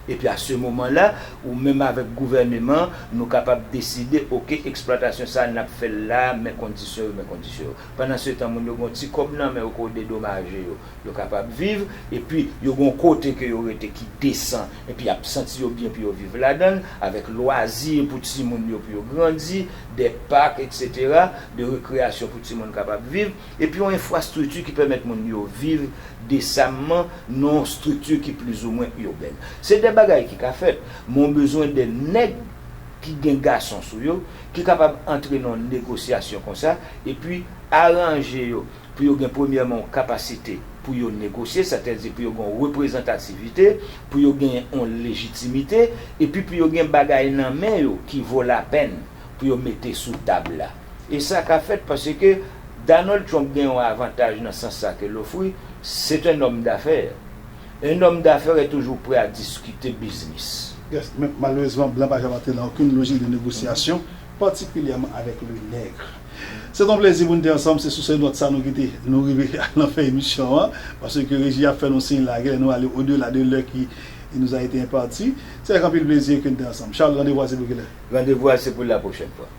Epi a se moman la, ou menm avèk gouvèneman, nou kapab deside, oke, eksplwatasyon sa a, n ap fè l la, men kondisyon yo, men kondisyon yo. Pandan se tan, moun yo gen yon ti kòb nan men yo, ke w dedomaje yo, yo kapab viv, epi yo gen yon kote ke yo rete ki desan, epi y ap santi yo byen pou yo viv ladan l, avèk lwazi pou timoun yo, pou yo grandi, de pak, etsetera, de rekreyasyon pou timoun kapab viv, epi yon enfrastrikti ki pèmèt moun yo viv desamman nan yon estrikti ki plizoumwen ibèn. Se de bagay ki ka fèt, men w bezwen de nèg ki gen gason sou yo, ki kapab antre nan yon negosyasyon konsa, epi aranje yo pou yo gen premyèman yon kapasite pou yo negosye, sètadi pou yo gen yon reprezantativite, pou yo gen yon lejitimite, epi pou yo gen bagay nan men yo ki vo lapèn pou yo mete sou tab la. E sa ka fèt paske Donald Trump gen yon avantaj nan sans sa ke l ofri, c'est un homme d'affaires. Un homme d'affaires est toujours prêt à discuter business. Yes, men malerezman, blan pa janm antre nan okenn lojik de negosyasyon, patikilyèman avèk le nèg. Se yon plezi pou n te ansanm, se sou se nòt sa nou kite, nou rive nan fen emisyon an, paske reji a fè nou siy la, genlè nou ale odela de lè ki nous a été imparti. Se avèk anpil plezi ke n te ansanm. Charles, randevou a se pou kilè? Randevou a se pou la pwochèn fwa.